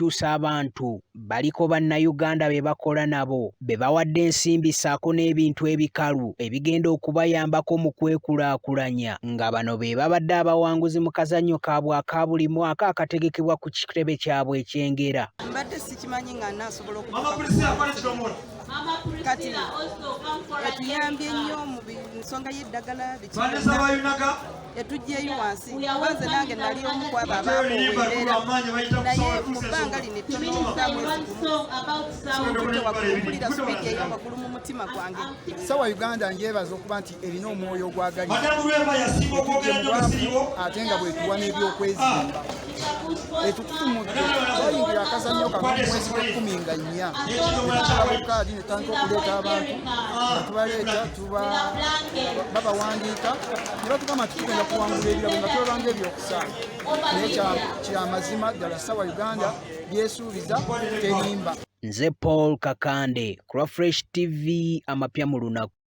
okukyusa abantu baliko Bannayuganda be bakola nabo be bawadde ensimbi ssaako n'ebintu ebikalu ebigenda okubayambako mu kwekulaakulanya nga bano be babadde abawanguzi mu kazannyo kaabwe aka buli mwaka akategekebwa ku kitebe kyabwe e Kyengera. Mbadde sikimanyi nga naasobola kati etuyambye nnyo mu nsonga y'eddagala etugyeyo wansi kuba nze nange nali omu ku abo abaakoowa embeera naye mu bbanga lino ettono nga mwezi gumu ntutte waggulu mpulira supiidi eya waggulu mu mutima gwange. Sawa Uganda njebaza okuba nti erina omwoyo ogwagaliza ate nga bwetuwa n'ebyokwezimba etututumudde twayingira akazannyo kano mu mwezi gw'ekkumi nga nnya netukola bukaadi netutandika okuleeta abantu nga tubaleeta babawandiika ne batugamba nti tugenda kuwangula ebirabo nga tulabanga ebyokusaana naye kyamazima ddala Sawa Uganda byesuubiza terimba. Nze Paul Kakande ku lwa Fresh TV amapya mu lunaku.